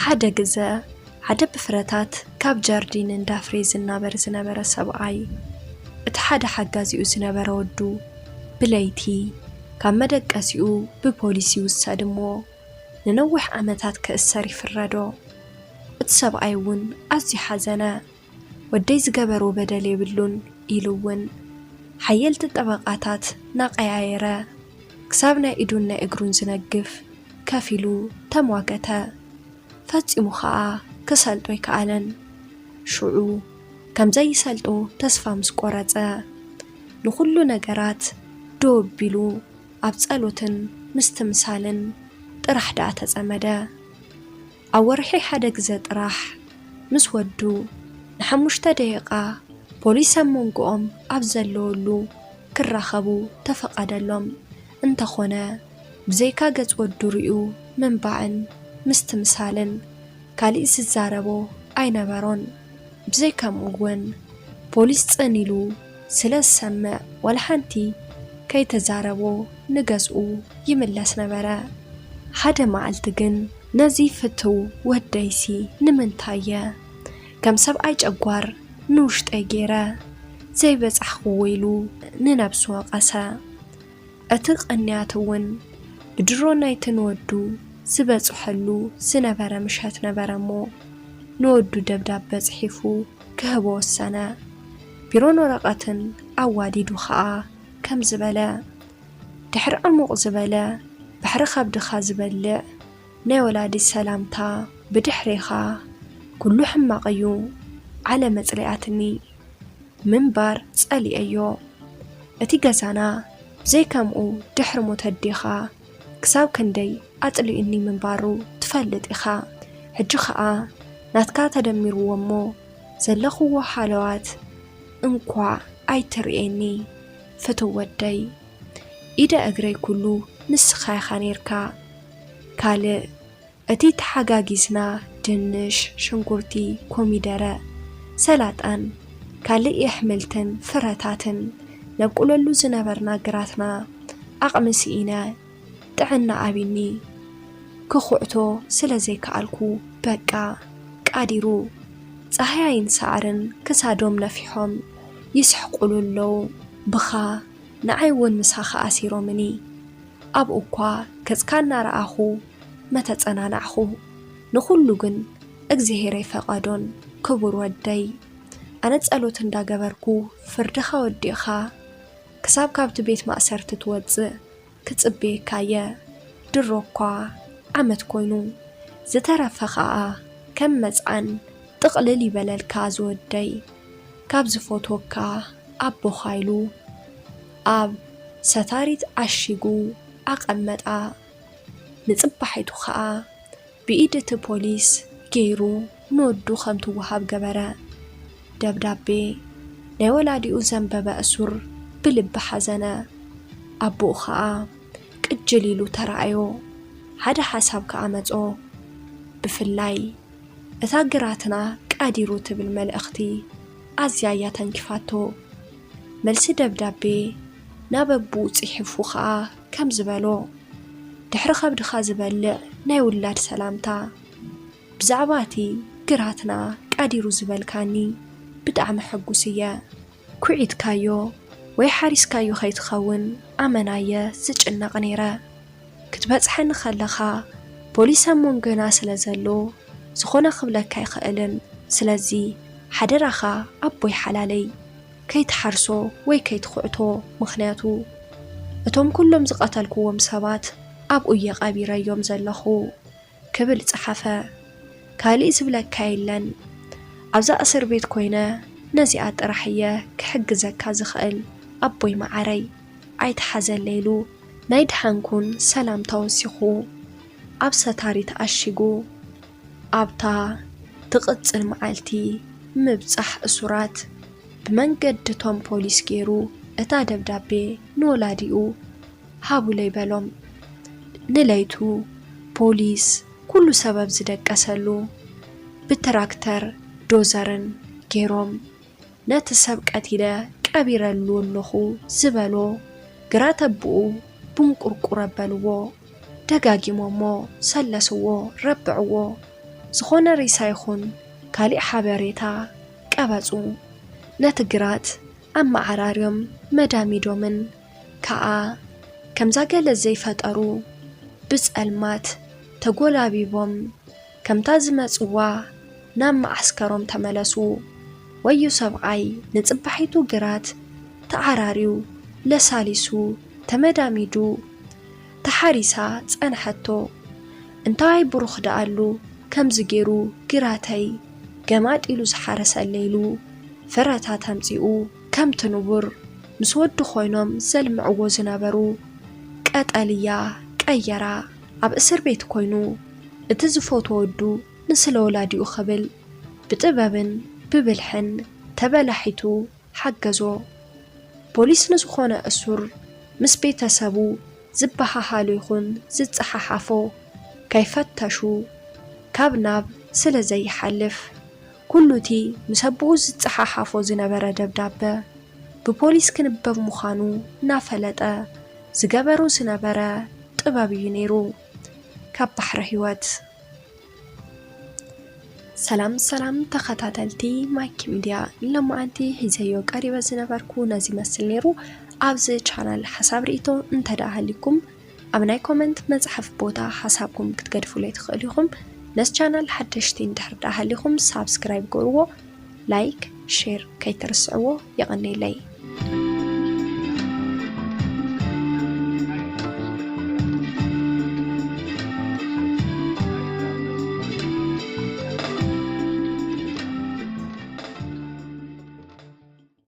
ሓደ ግዘ ሓደ ብፍረታት ካብ ጀርዲን እንዳፍሬ ዝናበር ዝነበረ ሰብኣይ፣ እቲ ሓደ ሓጋዚኡ ዝነበረ ወዱ ብለይቲ ካብ መደቀሲኡ ብፖሊስ ይውሰድ እሞ ንነዊሕ ዓመታት ክእሰር ይፍረዶ። እቲ ሰብኣይ እውን ኣዝዩ ሓዘነ። ወደይ ዝገበሮ በደል የብሉን ኢሉ እውን ሓየልቲ ጠበቓታት ናቀያየረ ክሳብ ናይ ኢዱን ናይ እግሩን ዝነግፍ ከፊሉ ተሟገተ። ፈጺሙ ኸኣ ክሰልጦ ኣይከኣለን። ሽዑ ከም ዘይሰልጦ ተስፋ ምስ ቆረጸ ንኹሉ ነገራት ደው ኣቢሉ ኣብ ጸሎትን ምስትምሳልን ጥራሕ ደኣ ተጸመደ። ኣብ ወርሒ ሓደ ግዘ ጥራሕ ምስ ወዱ ንሓሙሽተ ደቂቓ ፖሊስ ኣብ መንጎኦም ኣብ ዘለወሉ ክራኸቡ ተፈቐደሎም። እንተኾነ ብዘይካ ገጽ ወዱ ሪኡ ምንባዕን ምስትምሳልን ካሊእ ዝዛረቦ ኣይነበሮን። ብዘይ ከምኡ እውን ፖሊስ ጽን ኢሉ ስለ ዝሰምዕ ዋላ ሓንቲ ከይተዛረቦ ንገዝኡ ይምለስ ነበረ። ሓደ መዓልቲ ግን ነዚ ፍትው ወደይሲ ንምንታየ ከም ሰብኣይ ጨጓር ንውሽጠይ ገይረ ዘይበጻሕኽዎ ኢሉ ንነብሱ ወቐሰ። እቲ ቅንያት እውን ብድሮ ናይቲ ንወዱ ዝበጽሐሉ ዝነበረ ምሸት ነበረ እሞ ንወዱ ደብዳበ ጽሒፉ ክህቦ ወሰነ። ቢሮን ወረቐትን ኣዋዲዱ ኸኣ ከምዚ በለ፣ ድሕሪ ዕሙቕ ዝበለ ባሕሪ ከብድኻ ዝበልዕ ናይ ወላዲ ሰላምታ ብድሕሬኻ ኩሉ ሕማቕ እዩ። ዓለም ኣጽሊኣትኒ። ምንባር ጸሊኤዮ። እቲ ገዛና ብዘይ ከምኡ ድሕሪ ሞት ኣዴኻ ክሳብ ክንደይ ኣጽሊኡኒ ምንባሩ ትፈልጥ ኢኻ። ሕጂ ኸኣ ናትካ ተደሚርዎ እሞ ዘለኽዎ ሃለዋት እንኳዕ ኣይትርእየኒ ፍትው ወደይ። ኢደ እግረይ ኩሉ ንስኻ ኢኻ ኔርካ። ካልእ እቲ ተሓጋጊዝና ድንሽ፣ ሽንኩርቲ፣ ኮሚደረ፣ ሰላጣን ካልእ የሕምልትን ፍረታትን ነብቁለሉ ዝነበርና ግራትና ዓቕሚ ስኢነ ጥዕና ኣቢኒ ክኹዕቶ ስለ ዘይከኣልኩ በቃ ቃዲሩ። ጸሃያይን ሳዕርን ክሳዶም ነፊሖም ይስሕቁሉ ኣለዉ። ብኻ ንዓይ እውን ምሳኻ ኣሲሮምኒ። ኣብኡ እኳ ገጽካ እናረኣኹ መተጸናናዕኹ። ንኹሉ ግን እግዚኣብሔር ኣይፈቐዶን ክቡር ወደይ። ኣነ ጸሎት እንዳገበርኩ ፍርድኻ ወዲእኻ ክሳብ ካብቲ ቤት ማእሰርቲ ትወጽእ ክጽበየካየ። ድሮ እኳ ዓመት ኮይኑ ዝተረፈ ኸኣ ከም መጽዓን ጥቕልል ይበለልካ ዝወደይ። ካብ ዝፈትወካ ኣቦኻ ኢሉ ኣብ ሰታሪት ዓሺጉ ኣቐመጣ። ንጽባሒቱ ኸኣ ብኢድ እቲ ፖሊስ ገይሩ ንወዱ ከም ትወሃብ ገበረ። ደብዳቤ ናይ ወላዲኡ ዘንበበ እሱር ብልቢ ሓዘነ። ኣቦኡ ኸኣ ቅጅል ኢሉ ተራኣዮ። ሓደ ሓሳብ ከኣ መጾ። ብፍላይ እታ ግራትና ቀዲሩ ትብል መልእኽቲ ኣዝያ እያ ተንኪፋቶ። መልሲ ደብዳቤ ናብ ኣቦኡ ጽሒፉ ኸኣ ከምዚ በሎ፣ ድሕሪ ከብድኻ ዝበልዕ ናይ ውላድ ሰላምታ። ብዛዕባ እቲ ግራትና ቀዲሩ ዝበልካኒ ብጣዕሚ ሕጉስ እየ። ኩዒትካዮ ወይ ሓሪስካዮ ከይትኸውን ኣመናየ ዝጭነቕ ነይረ። ክትበጽሐኒ ከለኻ ፖሊስ ኣብ መንጎና ስለ ዘሎ ዝኾነ ክብለካ ኣይኽእልን። ስለዚ ሓደራኻ ኣቦይ ሓላለይ ከይትሓርሶ ወይ ከይትኹዕቶ፣ ምኽንያቱ እቶም ኩሎም ዝቐተልክዎም ሰባት ኣብኡ እየ ቀቢረዮም ዘለኹ። ክብል ጸሓፈ። ካሊእ ዝብለካ የለን። ኣብዛ እስር ቤት ኮይነ ነዚኣ ጥራሕ እየ ክሕግዘካ ዝኽእል ኣቦይ መዓረይ። ኣይትሓዘለይ ኢሉ ናይ ደሓንኩን ሰላምታ ወሲኹ ኣብ ሰታሪት ኣሺጉ። ኣብታ ትቕጽል መዓልቲ ምብጻሕ እሱራት ብመንገዲ እቶም ፖሊስ ገይሩ እታ ደብዳቤ ንወላዲኡ ሃቡለይ በሎም። ንለይቱ ፖሊስ ኩሉ ሰበብ ዝደቀሰሉ ብትራክተር ዶዘርን ገይሮም ነቲ ሰብ ቀቲለ ቀቢረሉ ኣለኹ ዝበሎ ግራት ኣቦኡ ቡንቁርቁር ኣበልዎ። ደጋጊሞሞ ሰለስዎ፣ ረብዕዎ። ዝኾነ ሬሳ ይኹን ካሊእ ሓበሬታ ቀበጹ። ነቲ ግራት ኣመዓራርዮም መዳሚዶምን ከኣ ከምዛ ገለ ዘይፈጠሩ ብጸልማት ተጎላቢቦም ከምታ ዝመጽዋ ናብ መዓስከሮም ተመለሱ። ወዩ ሰብኣይ ንጽባሒቱ ግራት ተዓራርዩ ለሳሊሱ ተመዳሚዱ ተሓሪሳ ጸንሐቶ። እንታይ ብሩኽ ደኣሉ ከምዚ ገይሩ ግራተይ ገማጥ ኢሉ ዝሓረሰለይ ኢሉ ፍረታት ኣምጺኡ ከምቲ ንቡር ምስ ወዱ ኮይኖም ዘልምዕዎ ዝነበሩ ቀጠልያ ቀየራ። ኣብ እስር ቤት ኮይኑ እቲ ዝፈትዎ ወዱ ንስለ ወላዲኡ ክብል ብጥበብን ብብልሕን ተበላሒቱ ሓገዞ። ፖሊስ ንዝኾነ እሱር ምስ ቤተሰቡ ዝበሃሃሎ ይኹን ዝጸሓሓፎ ከይፈተሹ ካብ ናብ ስለ ዘይሓልፍ፣ ኩሉ እቲ ምስ ኣቦኡ ዝጸሓሓፎ ዝነበረ ደብዳበ ብፖሊስ ክንበብ ምዃኑ እናፈለጠ ዝገበሮ ዝነበረ ጥበብ እዩ ነይሩ። ካብ ባሕረ ህይወት። ሰላም ሰላም ተኸታተልቲ ማይክ ሚድያ፣ ንሎማዓንቲ ሒዘዮ ቀሪበ ዝነበርኩ ነዚ መስል ነይሩ። ኣብዚ ቻናል ሓሳብ ርእይቶ እንተ ደኣ ሃሊኩም ኣብ ናይ ኮመንት መጽሓፍ ቦታ ሓሳብኩም ክትገድፉለይ ትኽእሉ ኢኹም። ነዚ ቻናል ሓደሽቲ እንድሕር ደኣ ሃሊኹም ሳብስክራይብ ግበርዎ፣ ላይክ፣ ሼር ከይትርስዕዎ። የቐንየለይ።